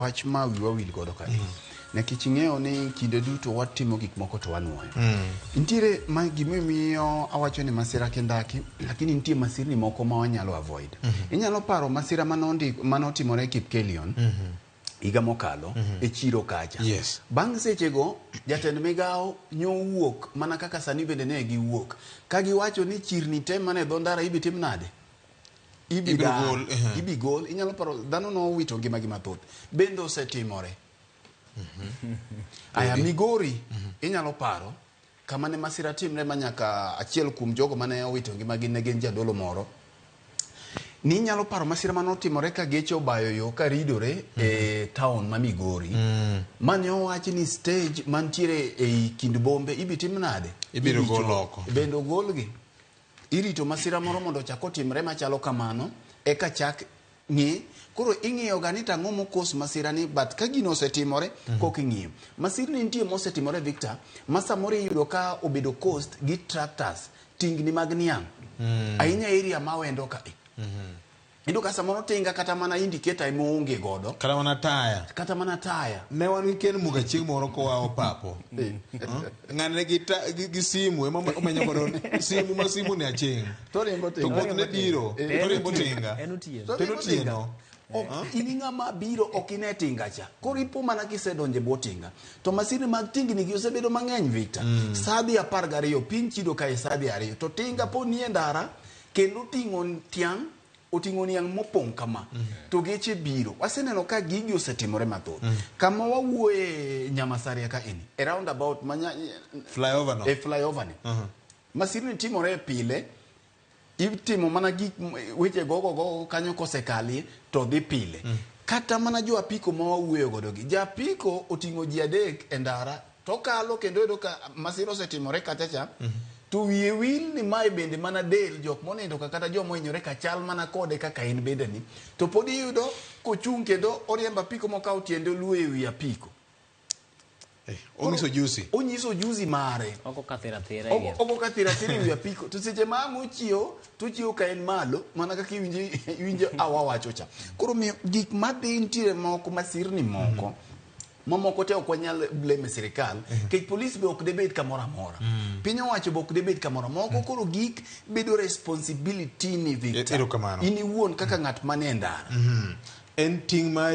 Wach ma wiwa wil godo kae. Nikech ing'eyo ni kinde duto watimo gik moko to wanuoyo. Nitiere ma gimomiyo awacho ni masira kindaki, lakini nitie masirni moko ma wanyalo avoid. Inyalo paro masira manotimore Kipkelion higa mokalo e chiro kacha. Yes. Bang' sechego, jatend migawo nyowuok mana kaka sani bende ne giwuok. Ka giwacho ni chirni te mane dho ndara ibi tim nade? Ibi Ibiro dar, gol, ehe. ibi gol. Inyalo paro dhano nowito ngimagi mathoth. Bende osetimore. Aya, Migori inyalo paro kama ne masira timre ma nyaka achiel kuom jogo mane owito ngimagi ne gin jadolo moro. Ni inyalo paro masira mane otimore ka geche obayo yo ka ridore e town ma Migori. Mane owachi ni stage mantiere ei kind bombe ibi tim nade? Ibiro Ibi gol chor. oko. Bende ogolgi. Irito masira moro mondo ochak otimre machalo kamano eka chak ng'i. Koro ing'iyo ga ni to ang'o mokos masira ni but ka gino osetimore koka ing'iyo. Masirni nitie mosetimore Victor ma samoro iyudo ka obedo caused gi tractors, tingni mag niang'. Ahinya area ma Awendo ka e. Iyudo ka samoro tinga kata mana indicator ema oonge godo. Kata mana taya. Kata mana taya. Ne wan gi Ken Muga chieng' moro koa Opapo. Ng'ani ne gi, ta, gi, gi simu ema omenyo godo simu ma simu ni aching'. To riembo To tinga. koth ne biro, to riembo tinga. En otieno. To To en riembo tinga. otieno. Ok, in ng'ama biro ok ine tinga cha. Koro ipo mana kisedonjo e bwo tinga. To masirni mag tingni gi osebedo mang'eny Victor. Sa dhi 12 piny chido kae sa dhi 2. To tinga po nie ndara kendo oting'o tiang' oting'o niang' mopong' kama to geche biro. Waseneno ka gigi osetimore mathoth. Kama wawuoye Nyamasaria ka eni, e roundabout ma Flyover no. E flyover ni. Masirni timore pile. Itimo mana gik weche gogo gogo kanyo kosekalie to dhi pile. Kata mana jo apiko ma wawuoyo godo gi. Ja apiko oting'o ji 3 e ndara to okalo kendo oyudo ka masira osetimore kacha cha. To wiye wil ni mae bende mana del jok monindo ka kata joma ohinyore ka chal mana kode kaka en bende ni. To pod iyudo kochung' kendo oriembo apiko mokawo tiende oluo e wi apiko. Onyiso juzi. Onyiso juzi mare. Ok okathir athira e wi apiko. Ok okathir athira e wi apiko. To seche ma ang' ochiewo, to ochiewo ka en malo, mana kaka iwinjo awa wacho cha. Koro omiyo gik madhi nitiere moko masirni moko. Mamoko te ok wanyal blame sirikal, nikech polis be ok debed kamoro amora. Piny owacho be ok debed kamoro amora. Moko koro gik bedo responsibility ni Victor. Erokamano. In iwuon kaka ng'at manie ndara. En ting' mari.